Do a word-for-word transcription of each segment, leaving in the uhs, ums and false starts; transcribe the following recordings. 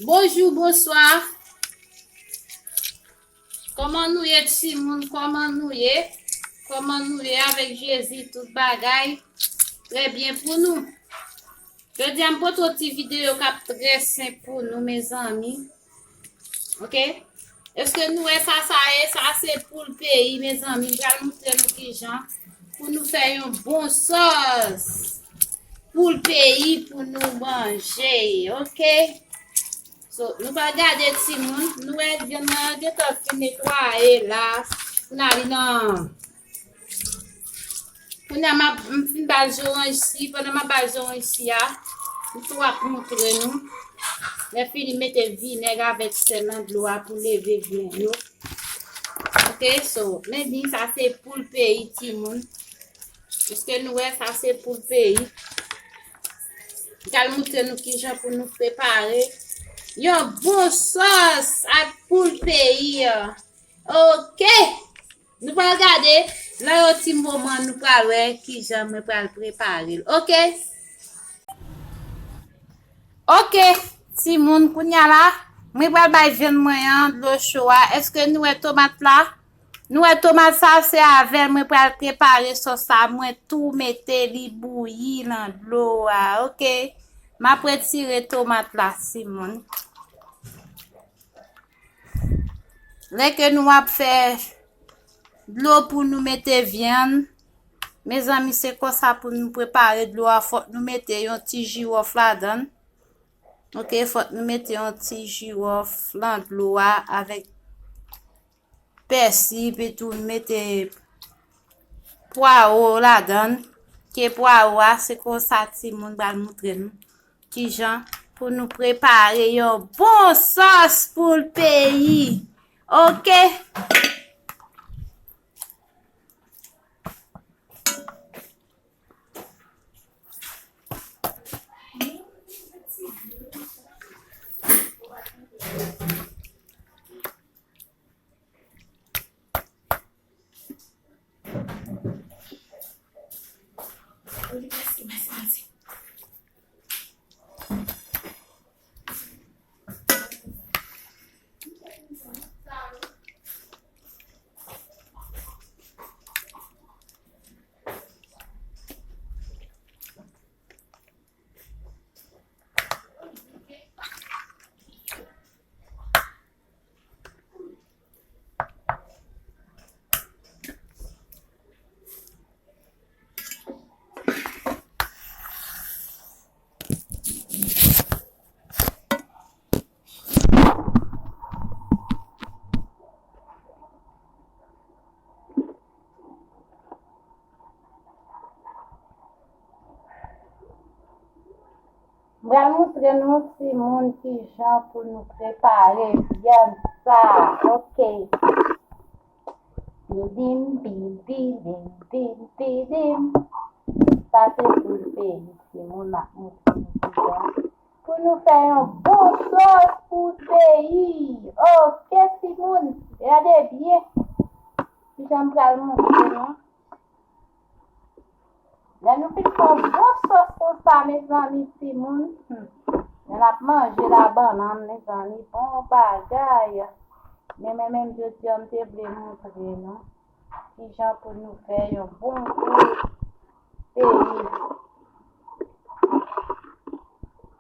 Bonjou, bonswa. Kòman nou ye, timoun? Kòman nou ye? Kòman nou ye avèk Jezi? Tout bagay trè byen pou nou. Jodi a, m pote yon ti videyo k ap trè senp pou nou, mezanmi. Oke? Èske nou wè sa, sa ye? Sa se poul peyi, mezanmi. M pral montre nou kijan pou nou fè yon bon sòs poul peyi pou nou manje. Oke? So, nou pral gade, timoun. Nou wè vyann nan gentan fin netwaye la. Pou n ale nan Kounye a, m ap, m fin ba l zoranj si. Pandan m ap ba l zoranj si a, m tou ap montre nou. Lè fini, mete vinèg avèk sèl nan dlo a pou leve vyann yo. Oke, so, men di sa se poul peyi, timoun. Èske nou wè sa se poul peyi? M pral montre nou kijan pou nou prepare yon bon sòs ak poul peyi an. Oke! Nou pral gade, nan yon ti moman, nou pral wè kijan mwen pral prepare l. Oke? Oke, timoun, kounye a la, mwen pral bay vyann mwen an dlo cho a. Èske nou wè tomat la? Nou wè tomat sa, se avè l mwen pral prepare sòs sa. Mwen tou mete li bouyi nan dlo a, oke? M ap retire tomat la, timoun. Lè ke nou ap fè dlo pou nou mete vyann, mezanmi, se konsa pou nou prepare dlo a. Fòk nou mete yon ti jiwòf ladan l. Oke, fòk nou mete yon ti jiwòf nan dlo a avèk pèsi, epi tou nou mete pwawo ladan l. Ke pwawo a, se konsa timoun pral montre nou kijan pou nou prepare yon bon sòs poul peyi. Oke? M pral montre nou timoun kijan pou nou prepare vyann sa. Oke. Bidim, bim, bidim, bim, bidim. Sa se poul peyi, timoun, m ap montre nou kijan pou nou fè yon bon sòs poul peyi. Oke, timoun, gade byen kijan m pral montre nou. Lè nou fin fè yon bon sòs konsa, mezanmi, timoun, hmm, lè n ap manje la bannann, mezanmi, bon bagay. Men mwen menm, jodi a, m te vle montre nou kijan pou nou fè yon bon poul peyi.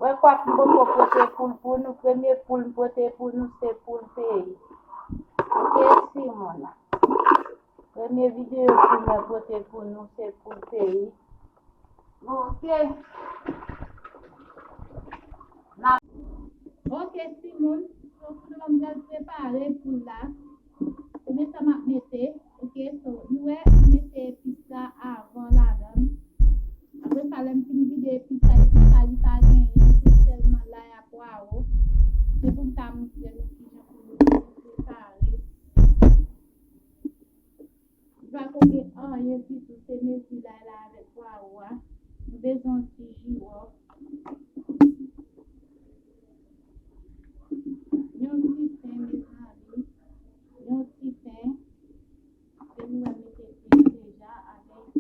Wè, kwak m poko pote poul pou nou, premye poul m pote pou nou, se poul peyi. Oke, timoun. Premye videyo pou mwen pote pou nou se poul peyi. Oke. N ap, oke, timoun. So, kounye a m pral prepare poul la. Premye sa m ap mete, oke, so, nou wè, m mete epis la avan ladan l. Apre sa, lè m fin vide epis la, epis la, li pa genyen, se sèlman lay ak pwawo. Se pou m ka montre nou kijan pou nou prepare. Li pa ko gen anyen ditou, se mezi lay la avèk pwawo a. Nou bezwen yon ti jiwòf. Yon ti pen, mezanmi. Yon ti pen. Ke nou wè mete pen deja avèk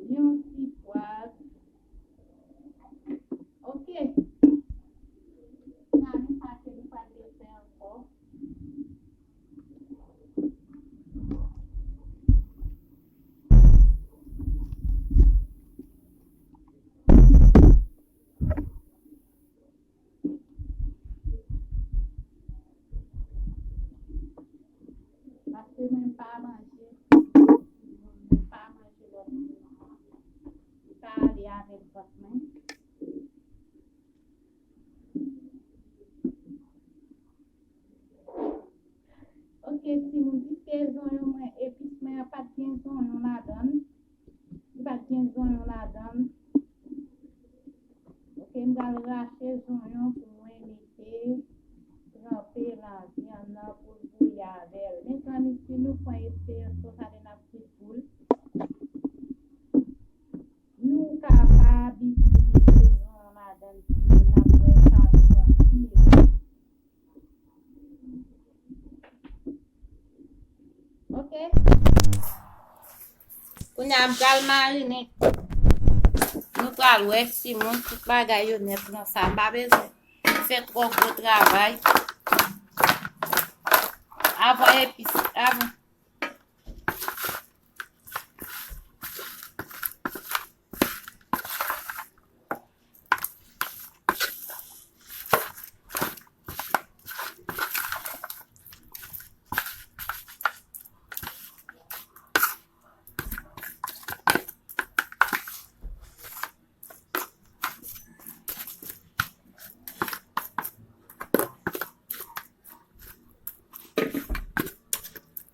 yon ti pwav. Oke. Ok, timoun, piske zonyon mwen, epis mwen an pa t gen zonyon ladan l. Li pa t gen zonyon ladan l. Ok, m pral rache zonyon pou mwen mete, tranpe nan vyann nan pou l bouyi avè l. Mezanmi, si nou pran eksperyans konsa lè n ap fri poul, nou kapab itilize zonyon ladan l, timoun, n ap wè sa gou anpil. Ok. Kounye a m pral marine. Nou pral wè timoun tout bagay yo nèt nan sa. M pa bezwen fè twò gwo travay. Avan epis, avan.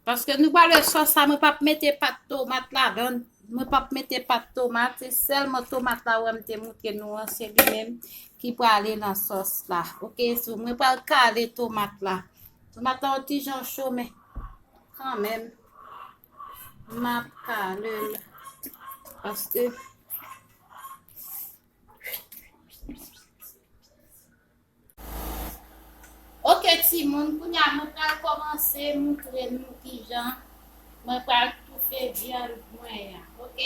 Paske nou pral wè sòs la, mwen p ap mete pat tomat ladan l. Mwen p ap mete pat tomat, se sèlman tomat la ou wè m te montre nou an, se li menm ki prale nan sòs la. Ok, so mwen pral kale tomat la. Tomat la yon ti jan cho, men kanmenm, m ap kale l. Paske Ok, timoun, kounye a mwen pral kòmanse montre nou kijan mwen pral toufe vyann mwen an, ok?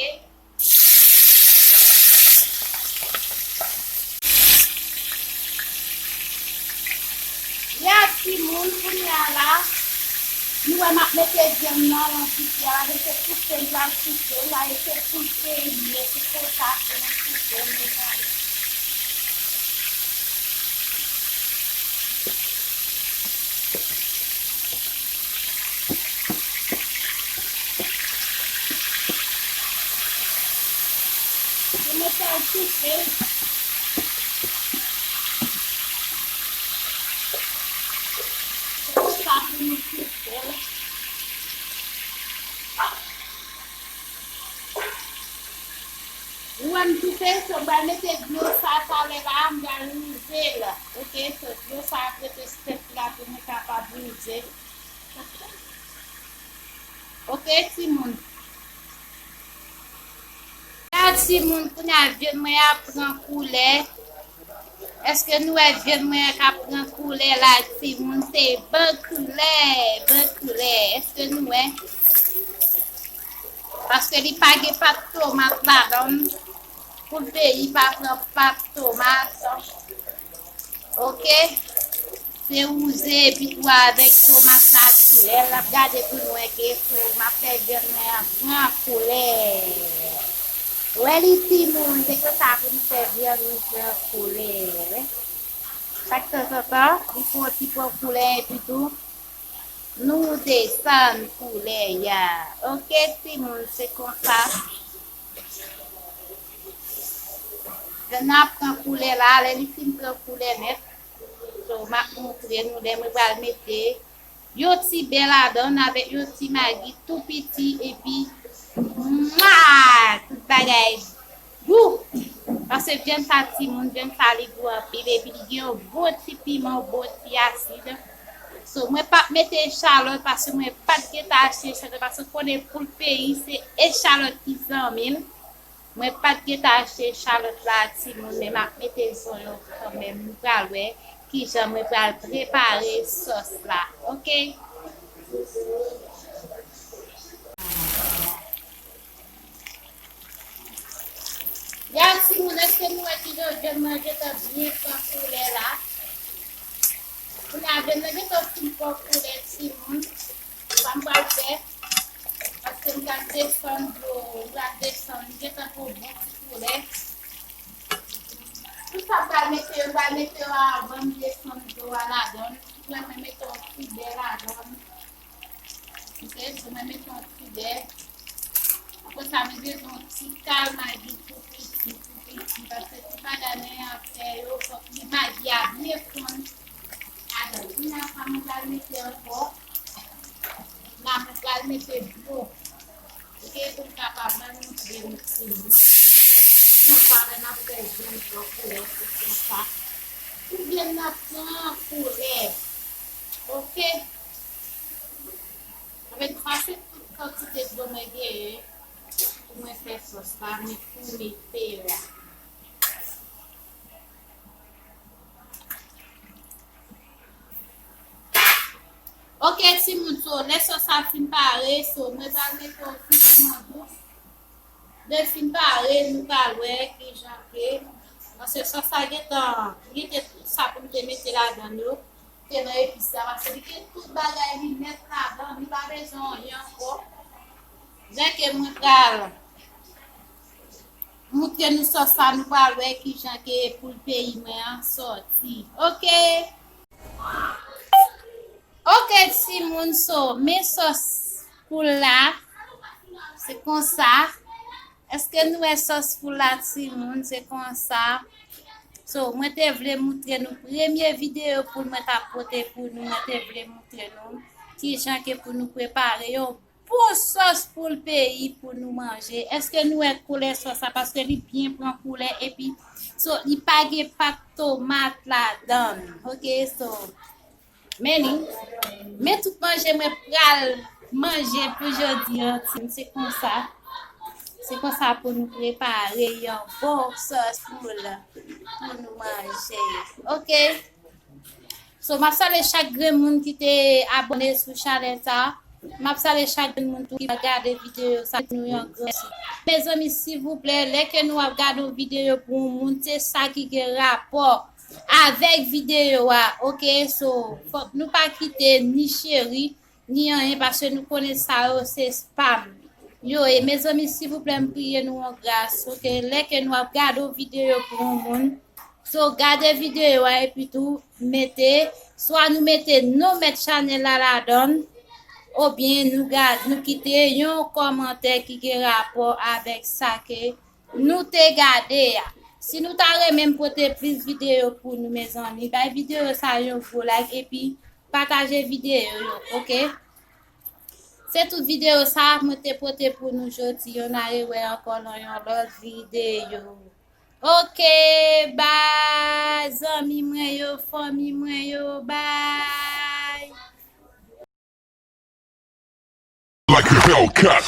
Ya, timoun, kounye a la, nou wè m ap mete vyann nan nan fritè a, e se toufe m pral toufe l la, e se pou l peyi, e se konsa pou nou toufe l, mezanmi. Pou nou fè l toufe. Se konsa pou nou toufe l. Ou wè m toufe, so m pral mete dlo sa talè la, m pral wouze l. Ok, so dlo sa ap rete stèk la pou nou kapab wouze. Ok, timoun. La, timoun, kounye a vyann mwen ap pran koulè. Èske nou wè vyann mwen an k ap pran koulè la, timoun? Se ban koulè, ban koulè. Èske nou wè? Paske li pa gen pat tomat ladan l. Pou l peyi pa pran pat tomat. Ok? Se wouze epi tou avèk tomat natirèl. N ap gade pou nou wè ke sou m ap fè vyann mwen an pran koulè. Wè li timoun, se konsa pou nou fè vyann nou pran koulè. Chak tanzantan, li fè yon ti pran koulè epi tou, nou desann koulè a. Ok, timoun, se konsa. Vyann nan ap pran koulè la, lè li fin pran koulè nèt, so, m ap montre nou lè mwen pral mete yon ti bè ladan l avèk yon ti magi tou piti, epi, mwa! Tout bagay gou! Paske vyann sa timoun, vyann sa li gou anpil, epi li gen yon bon ti piman, yon bon ti asid. So, mwen p ap mete echalòt, paske mwen pa t gentan achte echalòt, paske konnen poul peyi, se echalòt ki zanmi l. Mwen pa t gentan achte echalòt la, timoun, men m ap mete zonyon kanmenm. Nou pral wè kijan mwen pral prepare sòs la. Ok? Ya, timoun, èske nou wè kijan vyann nan gentan byen pran koulè la? Kounye a, vyann nan gentan fin pran koulè, timoun. Sa m pral fè, paske m pral desann dlo, m pral desann, li gentan pran bon ti koulè. Tout sa m pral mete yo, m pral mete yo avan m desann dlo a ladan l. Ou wè mwen mete yon ti bè ladan l. Ok, so mwen mete yon ti bè. Sa m bezwen yon ti kal magi tou piti, tou piti, paske tout bagay mwen ap fè yo, fòk li magi a byen fonn ladan. Kounye a sa mwen pral mete ankò, la mwen pral mete dlo. Oke, pou m kapab mwen montre nou. Jan sa lè n ap fè jòn blan koulè, se konsa. Oubyen n ap pran koulè. Oke. Avèk sa, se tout kantite dlo mwen genyen pou mwen fè sòs la, mwen pou mete la. Oke, timoun, so, lè sòs sa fin pare, so, mwen pral mete yon ti piman dous. Lè l fin pare, nou pral wè kijan ke, paske sòs sa gentan, li te tout sa pou m te mete ladan l yo, te nan epis la, paske li gen tout bagay li nèt ladan, nou pa bezwen anyen ankò. Lè ke mwen pral moutre nou sòs sa, nou pral wè kijan ke poul peyi mwen an sòti. Oke. Oke, timoun, so, men sòs poul la, se konsa. Èske nou wè sòs poul la, timoun? Se konsa. So, mwen te vle moutre nou premye videyo poul mwen t ap pote pou nou. Mwen te vle moutre nou kijan ke pou nou prepare yon bon sòs poul peyi pou nou manje. Èske nou wè koulè sòs la? Paske li byen pran koulè epi, so, li pa gen pat tomat ladan l. Oke, so, men li. Men tout manje mwen pral manje pou jodi an, timoun, se konsa. Se konsa pou nou prepare yon bon sòs poul pou nou manje. Oke? So, m ap salye chak grenn moun ki te abòne sou chanèl sa. M ap salye chak grenn moun tou ki va gade videyo sa, nou yon gran mèsi. Mezanmi, silvouplè, lè ke nou ap gade yon videyo pou yon moun, se sa ki gen rapò avèk videyo a, oke? So, fòk nou pa kite ni cheri, ni anyen, paske nou konnen sa yo se spam yo ye. Mezanmi, silvouplè, m priye nou an gras, oke? Lè ke nou ap gade yon videyo pou yon moun, so, gade videyo a epi tou mete, swa nou mete non mèt chanèl la ladan l, oubyen nou gad, nou kite yon kòmantè ki gen rapò avèk sa ke nou te gade a. Si nou ta renmen m pote plis videyo pou nou, mezanmi, bay videyo sa yon gwo like epi pataje videyo yo, oke? Se tout videyo sa mwen te pote pou nou jodi. N a rewè ankò nan yon lòt videyo. Oke, bay, zanmi mwen yo, fanmi mwen yo, bay. Like a Hellcat.